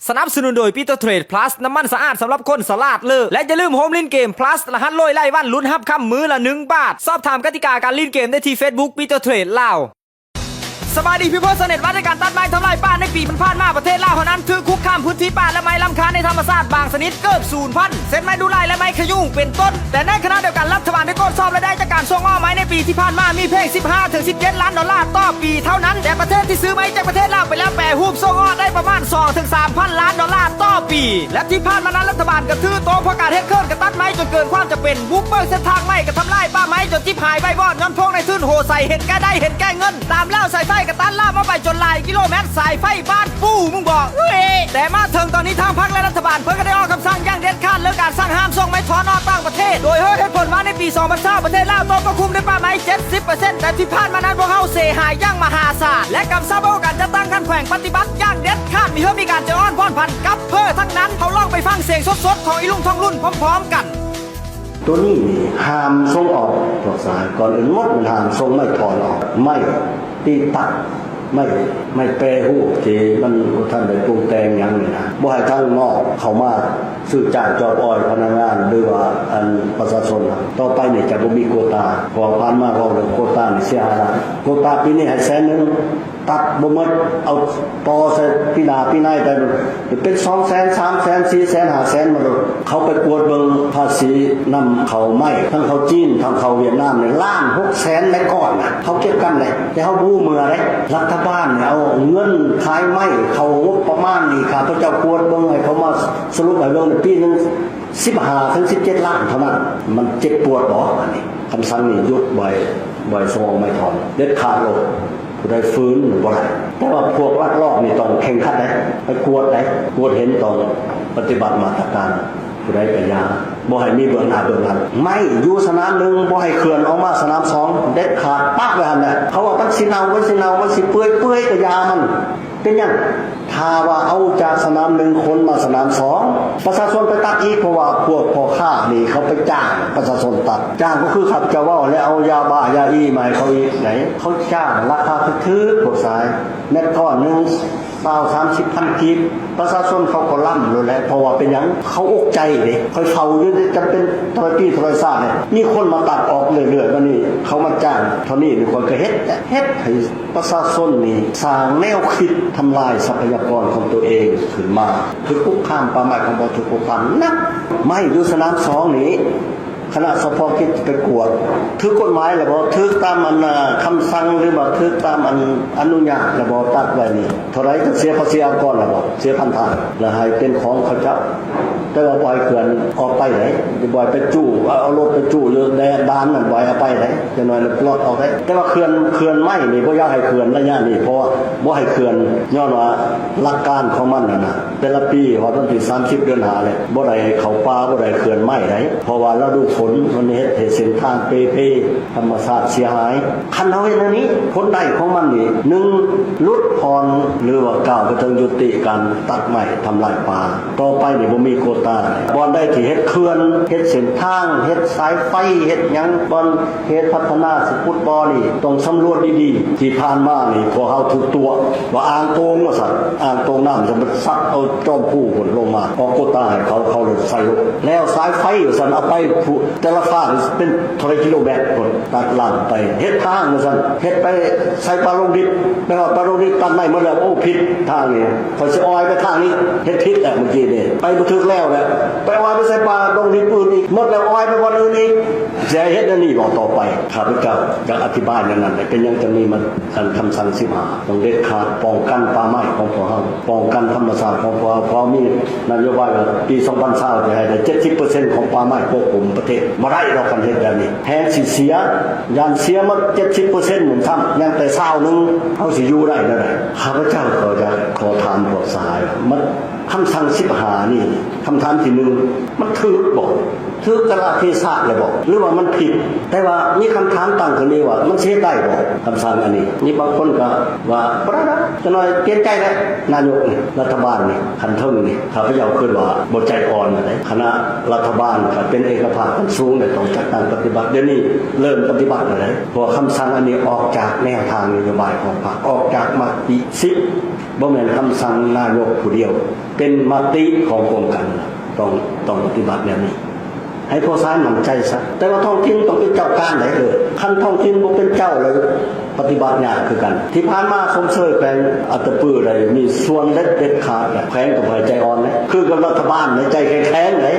ສະໜັບສະໜູນໂດຍ Pito Trade Plus ນ້ຳມັນສະອາດສຳລັບຄົນສະຫຼາດເລີກ ແລະ ຢ່າລືມໂຮມຫຼິ້ນເກມ Plus ລະຫັດໂລຍລາຍວັນ ລຸ້ນຮັບຄຳມື້ລະໜຶ່ງບາດ. ສອບຖາມກະຕິກາການຫຼິ້ນເກມໄດ້ທີ່ Facebook Pito Trade ລາວ. ສະບາຍດີ People Channel ວ່າດ້ວຍການຕັດໄມ້ທຳລາຍປ່າໃນປີຜ່ານໆມາ ປະເທດລາວເຮົານັ້ນຖືກຄຸກຄາມພື້ນທີ່ປ່າ ແລະ ໄມ້ລ້ຳຄ່າໃນທຳມະຊາດບາງຊະນິດເກືອບສູນພັນ ເຊັ່ນໄມ້ດູ່ໄລ ແລະ ໄມ້ຂະຍຸງເປັນຕົ້ນ. ແຕ່ໃນຂະນະດຽວກັນ ລັດຖະບານໄດ້ກວດສອບລາຍໄດ້ຈາກການສົ່ງອອກໄມ້ໃນປີທີ່ຜ່ານມາ ມີພຽງສິບຫ້າເຖິງສິບເຈັດລ້ານດອນລາຕໍ່ປີເທົ່ານັ້ນ, ແຕ່ປະເທດທີ່ຊື້ໄມ້ຈາກປະເທດລາວໄປແລ້ວ ແປຮູບສົ່ງອອກໄດ້ປະມານສອງເຖິງສາມພັນລ້ານດອນລາຕໍ່ປີ. ແລະ ທີ່ຜ່ານມານັ້ນ ລັດຖະບານກໍຖືໂຕເພາະການເຮັດເຂື່ອນ ກໍຕັດໄມ້ຈົນເກີນຄວາມຈຳເປັນ, ບຸກເບີກເສັ້ນທາງໄມ້ ກໍທຳລາຍປ່າໄມ້ຈົນຈິບຫາຍໄວວອດ ຍ້ອນພວກນາຍທຶນໂຫໃສ່ເຫັນແກ່ໄດ້ເຫັນແກ່ເງິນ. ຕາມແລ້ວສາຍໄຟກໍຕັດລາມອອກໄປຈົນຫຼາຍກິໂລແມັດ, ສາຍໄຟບ້ານປູ່ ມຶງບອກເອີຍ. ແຕ່ມາເຖິງຕອນນີ້ ທາງພັກ ແລະ ລັດຖະບານເພິ່ນກໍໄດ້ອອກຄຳສັ່ງຢ່າງເດັດຂາດເລື່ອງການສັ່ງຫ້າມສົ່ງໄມ້ທ່ອນອອກຕ່າງປະເທດ ໂດຍໃຫ້ເຫດຜົນວ່າໃນປີສອງພັນຊາວ ປະເທດລາວຕົກປົກຄຸມດ້ວຍປ່າໄມ້ເຈັດສິບເປີເຊັນ ແຕ່ທີ່ຜ່ານມານັ້ນພວກເຮົາເສຍຫາຍຢ່າງມະຫາສານ ແລະ ກຳຊັບໃຫ້ອົງການຈັດຕັ້ງຂັ້ນແຂວງປະຕິບັດຢ່າງເດັດຂາດ ມີເພື່ອມີການຈະອ້ອນຜ່ອນຜັນກັບເພີ້ທັງນັ້ນ. ເຮົາລອງໄປຟັງສຽງສົດໆຂອງອີລຸງທອງລຸນພ້ອມໆກັນ. ໂຕນີ້ນີ້ຫ້າມສົ່ງອອກພວກສາຍ ກ່ອນອື່ນໝົດມັນຫ້າມສົ່ງໄມ້ທ່ອນອອກ ໄມ້ຕີຕັດ ໄມ້ ໄມ້ແປຮູບທີ່ມັນບໍ່ທັນໄດ້ປຸງແຕ່ງຫຍັງນີ້ນະ ບໍ່ໃຫ້ທາງນອກເຂົ້າມາຊື້ຈ້າງຈອບອອຍພະນັກງານ ຫຼືວ່າອັນປະຊາຊົນ. ຕໍ່ໄປນີ້ຈະບໍ່ມີໂກຕາ ເພາະວ່າຜ່ານມາເວົ້າເລື່ອງໂກຕານີ້ເສຍຫາຍຫຼາຍ. ໂກຕາປີນີ້ໃຫ້ແສນໜຶ່ງ ຕັດບໍ່ໝົດ ເອົາຕໍ່ໃສ່ປີໜ້າປີໃນໄປ ເປັນສອງແສນ ສາມແສນ ສີ່ແສນ ຫ້າແສນ ມາໂລດ. ເຂົາໄປກວດເບິ່ງພາສີນຳເຂົ້າໄມ້ ທັງເຂົ້າຈີນ ທັງເຂົ້າຫວຽດນາມນີ້ ລ້ານຫົກແສນແມັດກ້ອນນະ ເຂົາເກັບກັນເດ້ ແຕ່ເຮົາບໍ່ຮູ້ເມືອເດ້. ລັດຖະບານນີ້ເອົາເງິນຂາຍໄມ້ເຂົ້າງົບປະມານນີ້ ຂ້າພະເຈົ້າກວດເບິ່ງ ໃຫ້ເຂົາມາສະຫຼຸບໃຫ້ເບິ່ງ ປີໜຶ່ງສິບຫ້າເຖິງສິບເຈັດລ້ານເທົ່ານັ້ນ. ມັນເຈັບປວດບໍ່? ອັນນີ້ຄຳສັ່ງນີ້ຢຸດ ບໍ່ໃຫ້ ບໍ່ໃຫ້ສົ່ງອອກໄມ້ທ່ອນເດັດຂາດໂລດ. ຜູ້ໃດຝືນບໍ່ໄດ້ ແຕ່ວ່າພວກລັກລອບນີ້ຕ້ອງເຄັ່ງຄັດໄດ໋ ໄປກວດໄດ໋ ກວດເຫັນ ຕ້ອງປະຕິບັດມາດຕະການ. ຜູ້ໃດກະຢ່າ ບໍ່ໃຫ້ມີເບື້ອງໜ້າເບື້ອງຫຼັງ. ໄມ້ຢູ່ສະໜາມໜຶ່ງ ບໍ່ໃຫ້ເຂື່ອນອອກມາສະໜາມສອງເດັດຂາດ ປະໄວ້ຫັ້ນແຫຼະ. ເຂົາວ່າມັນຊິເນົ່າ ມັນຊິເນົ່າ ມັນຊິເປື່ອຍ ເປື່ອຍກະຢ່າມັນ. ເປັນຫຍັງ? ຖ້າວ່າເອົາຈາກສະໜາມໜຶ່ງ ຂົນມາສະໜາມສອງ ປະຊາຊົນໄປຕັດອີກ ເພາະວ່າພວກພໍ່ຄ້ານີ້ເຂົາໄປຈ້າງປະຊາຊົນຕັດ. ຈ້າງກໍຄືຂ້າພະເຈົ້າເວົ້າແຫຼະ ເອົາຢາບ້າຢາອີມາໃຫ້ເຂົາອີກໃດ໋. ເຂົາຈ້າງລາຄາຖືກໆ ພວກສາຍ ແມັດກ້ອນໜຶ່ງ ຊາວ ສາມສິບພັນກີບ. ປະຊາຊົນເຂົາກໍລ້ຳໂລດແຫຼະ ເພາະວ່າເປັນຫຍັງ? ເຂົາອົກໃຈເດ້. ຂ້ອຍເຝົ້າຢູ່ ຈະເປັນເທົ່າໃດປີເທົ່າໃດຊາດແລ້ວ ມີຄົນມາຕັດອອກເລື້ອຍໆ ບາດນີ້ເຂົາມາຈ້າງເທົ່ານີ້ ຂ້ອຍກໍເຮັດ ເຮັດໃຫ້ ປະຊາຊົນນີ້ສ້າງແນວຄິດທຳລາຍຊັບພະຍາກອນຂອງຕົວເອງຂຶ້ນມາ ຖືກຄຸກຄາມ, ປ່າໄມ້ຂອງເຮົາຖືກຄຸກຄາມໜັກ. ໄມ້ຢູ່ສະໜາມສອງນີ້ ຄະນະສະເພາະກິດໄປກວດ ຖືກກົດໝາຍແລ້ວບໍ່? ຖືກຕາມອັນ ຄຳສັ່ງ ຫຼືວ່າຖືກຕາມອັນອະນຸຍາດແລ້ວບໍ່? ຕັດໄວ້ນີ້ເທົ່າໃດ? ຕ້ອງເສຍພາສີອາກອນແລ້ວບໍ່? ເສຍພັນທາງ ແລ້ວໃຫ້ເປັນຂອງເຂົາເຈົ້າ. ແຕ່ວ່າບໍ່ໃຫ້ເຂື່ອນອອກໄປໃດ໋ ບໍ່ໃຫ້ໄປຈູ້ ເອົາລົດໄປຈູ້ຢູ່ແດນດ່ານນັ້ນ ບໍ່ໃຫ້ເອົາໄປໃດ໋ ຢ່າງໜ້ອຍລະປະຫຼອດອອກໄດ໋. ແຕ່ວ່າເຂື່ອນ ເຂື່ອນໄມ້ນີ້ບໍ່ຢາກໃຫ້ເຂື່ອນໄລຍະນີ້ ເພາະວ່າບໍ່ໃຫ້ເຂື່ອນ ຍ້ອນວ່າຫຼັກການຂອງມັນຫັ້ນນະ ແຕ່ລະປີຮອດວັນທີສາມສິບເດືອນຫ້າແລ້ວ ບໍ່ໄດ້ເຂົ້າປ່າ ບໍ່ໄດ້ເຂື່ອນໄມ້ໃດ໋ ເພາະວ່າລະດູຝົນມັນເຮັດໃຫ້ເສັ້ນທາງເປ່ເພ ທຳມະຊາດເສຍຫາຍ. ຄັນເຮົາເຮັດແນວນີ້ ຜົນໄດ້ຂອງມັນນີ້ ໜຶ່ງ ຫຼຸດຜ່ອນ ຫຼືວ່າກ້າວໄປເຖິງຍຸຕິການຕັດໄມ້ທຳລາຍປ່າ. ຕໍ່ໄປນີ້ບໍ່ມີໂກຕາ. ບ່ອນໃດທີ່ເຮັດເຂື່ອນ ເຮັດເສັ້ນທາງ ເຮັດສາຍໄຟ ເຮັດຫຍັງ ບ່ອນເຂດພັດທະນາສະກຸດບໍ່ນີ້ ຕ້ອງສຳຫຼວດດີໆ. ທີ່ຜ່ານມານີ້ພວກເຮົາຖືກຕົວະວ່າອ່າງໂຕງວ່າຊັ້ນ ອ່າງໂຕງນ້ຳ ມັນຊັດເອົາຈອມພູພຸ້ນລົງມາ ອອກໂກຕາໃຫ້ເຂົາ ເຂົາເລີຍໃສ່ລົງ ແລ້ວສາຍໄຟວ່າຊັ້ນ ເອົາໄປຜູ້ແຕ່ລະຟາກເປັນເທົ່າໃດກິໂລແມັດພຸ້ນ ຕັດລ້າງໄປ ເຮັດທາງວ່າຊັ້ນ ເຮັດໄປໃສ່ປາລົງດິບ ໄປຮອດປາລົງດິບ ຕັດໄມ້ໝົດແລ້ວ ໂອ້ ຜິດທາງນີ້ ຂ້ອຍຊິອອຍໄປທາງນີ້ ເຮັດຜິດແລ້ວມື້ກີ້ນີ້ ໄປບໍ່ຖືກແລ້ວແຫຼະ ໄປອອຍໄປໃສ່ປາລົງດິບອື່ນອີກ ໝົດແລ້ວ ອອຍໄປບ່ອນອື່ນອີກ ຊິໃຫ້ເຮັດແນວນີ້ບໍ່ຕໍ່ໄປ? ຂ້າພະເຈົ້າຢາກອະທິບາຍແນວນັ້ນແຫຼະ ເປັນຫຍັງຈັ່ງມີມາ ອັນຄຳສັ່ງສິບຫ້າ ຕ້ອງເດັດຂາດ ປ້ອງກັນປ່າໄມ້ຂອງພວກເຮົາ ປ້ອງກັນທຳມະຊາດຂອງພວກເຮົາ ເພາະມີນະໂຍບາຍວ່າປີສອງພັນຊາວ ຈະໃຫ້ໄດ້ເຈັດສິບເປີເຊັນຂອງປ່າໄມ້ປົກຄຸມປະເທດ ບໍ່ໄດ້ດອກ ຄັນເຮັດແບບນີ້ ແຮງຊິເສຍ ຢ້ານເສຍໝົດເຈັດສິບເປີເຊັນ ໝູ່ຊ້ຳ ຍັງແຕ່ຊາວໜຶ່ງ ເຮົາຊິຢູ່ໄດ້ແນວໃດ? ຂ້າພະເຈົ້າກໍຢາກຂໍຖາມພວກສະຫາຍວ່າ ມັນ ຄຳສັ່ງສິບຫ້ານີ້ ຄຳຖາມທີໜຶ່ງ ມັນຖືກບໍ່? ຖືກກາລະເທສະແລ້ວບໍ່ ຫຼືວ່າມັນຜິດ? ແຕ່ວ່າມີຄຳຖາມຕັ້ງຂຶ້ນອີກວ່າ ມັນຊິເຮັດໄດ້ບໍ່ ຄຳສັ່ງອັນນີ້? ມີບາງຄົນກໍວ່າ ບໍ່ໄດ້ດອກ ຈັກໜ້ອຍປ່ຽນໃຈແລ້ວ ນາຍົກນີ້ ລັດຖະບານນີ້ ຂັ້ນເທິງນີ້ ຂ້າພະເຈົ້າຄິດວ່າບໍ່ໃຈອ່ອນແລ້ວເດ້. ຄະນະລັດຖະບານຄັນເປັນເອກະພາບຂັ້ນສູງແລ້ວ ຕ້ອງຈັດຕັ້ງປະຕິບັດ. ດຽວນີ້ເລີ່ມປະຕິບັດແລ້ວເດ້ ເພາະວ່າຄຳສັ່ງອັນນີ້ອອກຈາກແນວທາງນະໂຍບາຍຂອງພັກ, ອອກຈາກມະຕິສິບ ບໍ່ແມ່ນຄຳສັ່ງນາຍົກຜູ້ດຽວ, ເປັນມະຕິຂອງກວມກັນ ຕ້ອງ ຕ້ອງປະຕິບັດແນວນີ້ ໃຫ້ພວກຊາຍໝັ້ນໃຈຊະ. ແຕ່ວ່າທ້ອງຖິ່ນຕ້ອງເປັນເຈົ້າການໄດ໋. ເອີ ຄັນທ້ອງຖິ່ນບໍ່ເປັນເຈົ້າແລ້ວ ປະຕິບັດຍາກຄືກັນ. ທີ່ຜ່ານມາຊົມເຊີຍແຂວງອັດຕະປືໄດ້ມີສ່ວນເດັດຂາດ ແຂວງກໍບໍ່ໃຫ້ໃຈອ່ອນເດ້ ຄືກັບລັດຖະບານໃນໃຈແຂງໆເດ້.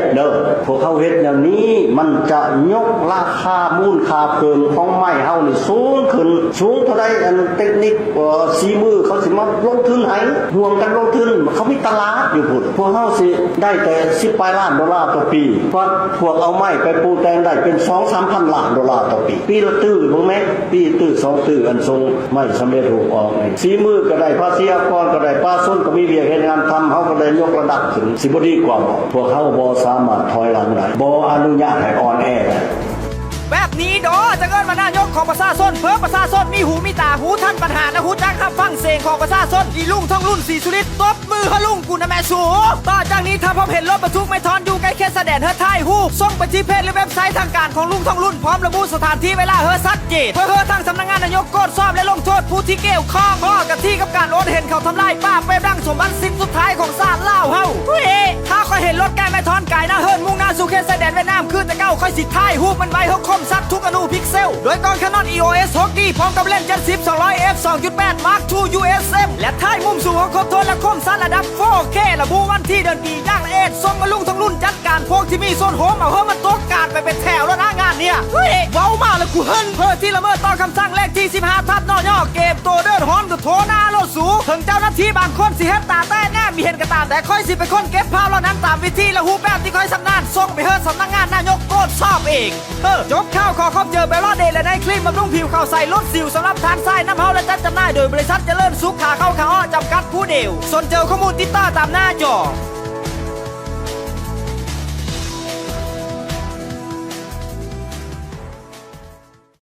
ພວກເຮົາເຮັດແນວນີ້ ມັນຈະຍົກລາຄາມູນຄ່າເພີ່ມຂອງໄມ້ເຮົານີ້ສູງຂຶ້ນ. ສູງເທົ່າໃດ ອັນເຕັກນິກ ເອີ ສີມືເຂົາຊິມາລົງທຶນໃຫ້ ຮ່ວມກັນລົງທຶນ ເຂົາມີຕະຫຼາດຢູ່ພຸ້ນ. ພວກເຮົາຊິໄດ້ແຕ່ສິບປາຍລ້ານໂດລາຕໍ່ປີ ພວກ ພວກເອົາໄມ້ໄປປຸງແຕ່ງໄດ້ເປັນສອງສາມພັນລ້ານໂດລາຕໍ່ປີ. ປີລະຕື້ເບິ່ງແມ້ ປີຕື້ສອງຕື້ ອັນສົ່ງໄມ້ສຳເລັດຮູບອອກນີ້ ສີມືກໍໄດ້ ພາສີອາກອນກໍໄດ້ ປະຊາຊົນກໍມີວຽກເຮັດງານທຳ ເຮົາກໍໄດ້ຍົກລະດັບຂຶ້ນ ຊິບໍ່ດີກວ່າບໍ່? ພວກເຮົາບໍ່ສາມາດຖອຍຫຼັງໄດ້ ບໍ່ອະນຸຍາດໃຫ້ອ່ອນແອໄດ້. ແບບນີ້ເດາະ ຈະເອີ້ນວ່ານາຍົກຂອງປະຊາຊົນ ເພາະປະຊາຊົນມີຫູມີຕາ ຮູ້ທັນບັນຫາ ແລະ ຮູ້ຈັກຮັບຟັງສຽງຂອງປະຊາຊົນ. ອີລຸງທອງລຸນ ສີສຸລິດ ຕົບມືໃຫ້ລຸງກູນະແມ່ສູ. ຕໍ່ຈາກນີ້ ຖ້າພົບເຫັນລົດບັນທຸກໄມ້ທ່ອນຢູ່ໃກ້ເຂດຊາຍແດນ ເຮີຖ່າຍຮູບ ສົ່ງໄປທີ່ເພຈ ຫຼື ເວັບໄຊທາງການຂອງລຸງທອງລຸນ ພ້ອມລະບຸສະຖານທີ່ເວລາເຮີຊັດເຈນ ເພື່ອເຮີທາງສຳນັກງານນາຍົກກວດສອບ ແລະ ລົງໂທດຜູ້ທີ່ກ່ຽວຂ້ອງ. ຂໍ້ກະທິກັບການໂອນເຫັນເຂົ້າທຳລາຍປ່າ ແປດບັງສົມບັດ ສິ່ງສຸດທ້າຍຂອງຊາດລາວເຮົາ. ເອີ ຖ້າຂ້ອຍເຫັນລົດແກ່ໄມ້ທ່ອນກາຍໜ້າເຮືອນ ມຸ່ງໜ້າສູ່ເຂດຊາຍແດນຫວຽດນາມຄືແຕ່ເກົ່າ ຂ້ອຍຊິຖ່າຍຮູບມັນໄວ້ເພື່ອຄົມຊັດທຸກອະນຸພິກເຊວ ໂດຍກ້ອງ Canon EOS ຫົກດີ ພ້ອມກັບເລນ ເຈັດສິບ ສອງຮ້ອຍເອັຟ ສອງຈຸດແປດ Mark two USM ແລະ ຖ່າຍມຸມສູງເອົາຄົບໂທນ ແລະ ຄົມຊັດລະດັບ ໂຟເຄ ລະບຸວັນທີເດືອນປີຢ່າງລະອຽດ ສົ່ງມາລຸງທອງລຸນ ຈັດການພວກທີ່ມີສ່ວນຮ່ວມ ເອົາເຮືອມັນຕົກການໄປເປັນແຖວໂລດນະງານເນີ້ຍ. ເຮີ້ຍ ເວົ້າມາແລ້ວກູເຮີ້ນ ເພື່ອທີ່ລະເມີດຕໍ່ຄຳສັ່ງເລກທີສິບຫ້າ ທັບ ນຍ ເກມໂຕເດີນຮອນກໍໂທໜ້າໂລດສູ ເຖິງເຈົ້າໜ້າທີ່ບາງຄົນຊິເຮັດຕາແຕ້ແນມມີເຫັນກໍຕາມ ແຕ່ຂ້ອຍຊິເປັນຄົນເກັບພາບເຫຼົ່ານັ້ນຕາມວິທີ ແລະ ຮູບແບບທີ່ຂ້ອຍຊຳນານ ສົ່ງໄປເຮີສຳນັກງານນາຍົກກວດສອບເອງ. ເອີ ຈົບຂ່າວ ຂໍຂອບໃຈ Belladé ແລະ Night Cream ບຳລຸງຜິວຂາວໃສ ຫຼຸດສິວສຳລັບທ່ານຊາຍ ນຳເຮົາ ແລະ ຈັດຈຳໜ່າຍໂດຍບໍລິສັດຈະເລີນສຸກ ຂາເຂົ້າຂາອອກຈຳກັດຜູ້ດຽວ. ສົນໃຈຂໍ້ມູນຕິດຕໍ່ຕາມໜ້າຈໍ.